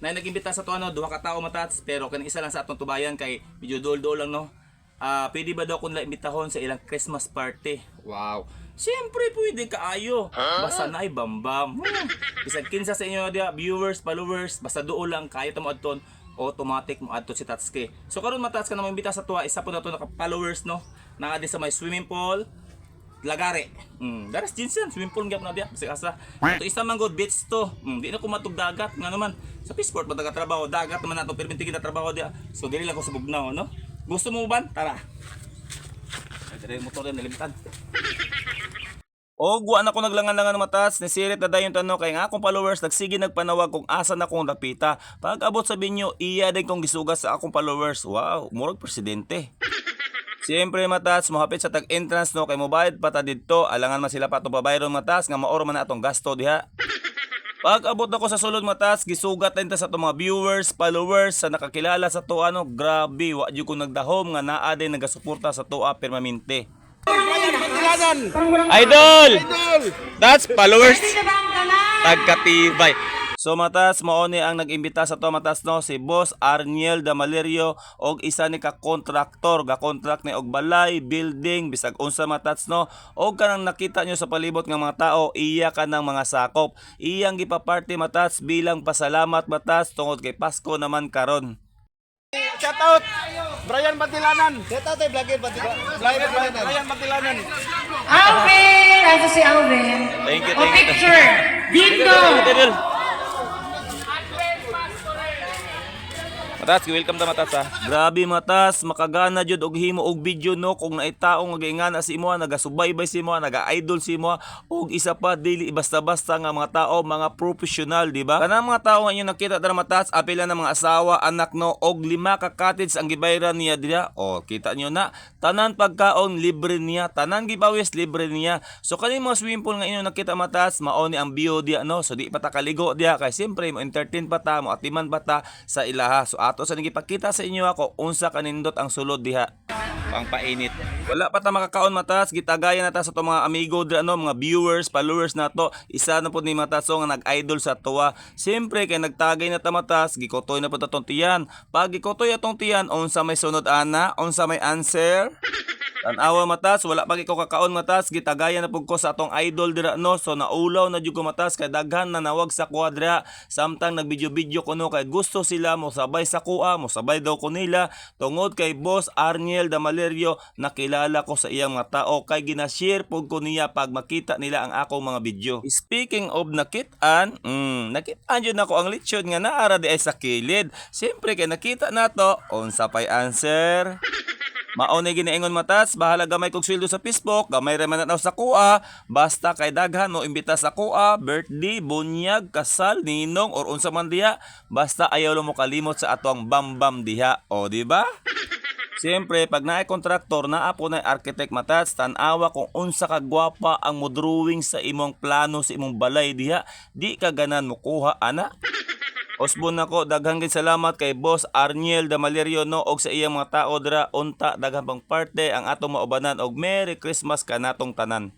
Na nag-imbita sa to ano, duha ka tawo, matats, pero kanang isa lang sa atong tubayan kay medyo duol-duol lang, no. Ah, pwede ba daw kung nila imbitahon sa ilang Christmas party? Wow. Siyempre pwede kaayo. Basta na ay bambam. Bisag kinsa sa inyo diya, viewers, followers, basta duol lang kaya ta mo adton, automatic mo adto si Tatsuki. So karon, matats, ka na mo imbita sa tuwa, isa po na to naka followers, no. Naa di sa may swimming pool, Lagare. Daras Jinsen, swimming pool gyud na diya, bisag asa. Ato isa man good beach to. Di na ko matug dagat nga naman. Sa Peaceport ba trabaho, dagat naman nato perminti kita trabaho diya. So dili lang ko sa bugnaw, no. Gusto mo ba? Tara. Ay, dire motor din nalimtan. Og wa na ko naglangan-langan, matas, nisirit na dayon tanong kay nga akong followers nagsige nagpanawag kung asa na kong dapita. Pag abot sa binyo, iya din kong gisugat sa akong followers. Wow, murag presidente. Siyempre, matats, mohapit sa tag-entrance, no, kay mobayad pa ta didto, alangan man sila pa atong pabayron, matas, nga maoro man na atong gasto diha. Pag abot ako sa sulod, matas, gisugat din ta sa atong mga viewers, followers, sa nakakilala sa to ano, grabe, wa jud ko nagdahom nga naa din nagasuporta sa toa permanente. Idol! That's followers. Tagkatibay. So matas, mao ni ang nag-imbita sa to, matas, no, si Boss Arniel Damalerio og isa ni ka kontraktor, ga contract ni og balay, building, bisag unsa, matats, no. Og kanang nakita nyo sa palibot nga mga tao, iya kanang mga sakop. Iyang gipa-party, matats, bilang pasalamat, matats, tungod kay Pasko naman karon. Shout out Brian Batilanan. Shout out ay vlogger Vlogger Batilanan. Brian Batilanan. Alvin! Asa si Alvin? Thank you, O thank you. picture! Dito! Matas, welcome ta, matas, ha. Grabe, matas, makagana jud og himo og video, no, kung naitaong nga giingana si imo, nagasubaybay si imo, naga-idol si imo, og isa pa dili basta-basta nga mga tao, mga professional, di ba? Kanang mga tao nga inyo nakita dara, matas, apila na mga asawa, anak, no, og lima ka cottage ang gibayran niya diha. O, kita niyo na, tanan pagkaon libre niya, tanan gibawis libre niya. So kaning mga swimming pool nga inyo nakita, matas, mao ni ang view diha, no. So di pa ta kaligo diha kay siyempre mo entertain pa ta, mo atiman pa ta sa ilaha. So ato sa gipakita sa inyo ako unsa kanindot ang sulod diha. Pangpainit. Wala pa ta makakaon, matas, gitagayan na ta sa to mga amigo dira, no, mga viewers, followers nato. Isa na pud ni matas so nga nag-idol sa tuwa. Siyempre kay nagtagay na ta, matas, gikotoy na pud atong tiyan. Pag gikotoy atong tiyan, unsa may sunod ana? Unsa may answer? Tanawa, matas, wala pa ko kakaon, matas, gitagayan na pud ko sa atong idol dira, no. So naulaw na jud ko, matas, kay daghan na nawag sa kuadra samtang nagvideo-video ko, no, kay gusto sila mo sabay sa kuha, mo sabay daw ko nila tungod kay Boss Arniel Damalerio. Nakilala ko sa iyang mga tao kay ginashare pud ko niya pag makita nila ang akong mga video. Speaking of nakitaan, nakitaan jud nako ang lechon nga naara di ay sa kilid. Siyempre kay nakita nato, unsa pay answer? Mao ni ginaingon, matas, bahala gamay kog sweldo sa Facebook, gamay ra man na sa kuha, basta kay daghan mo imbita sa kuha, birthday, bunyag, kasal, ninong or unsa man diha, basta ayaw lang mo kalimot sa atong bambam diha. O di ba? Siyempre, pag naay kontraktor, naa po na architect, matats, tanawa kung unsa ka gwapa ang mo drawing sa imong plano sa imong balay diha, di ka ganan mo kuha ana. Osbon nako, daghang gid salamat kay Boss Arniel Damalerio, no, og sa iyang mga tao dira. Unta daghan pang parte ang atong maubanan og Merry Christmas kanatong tanan.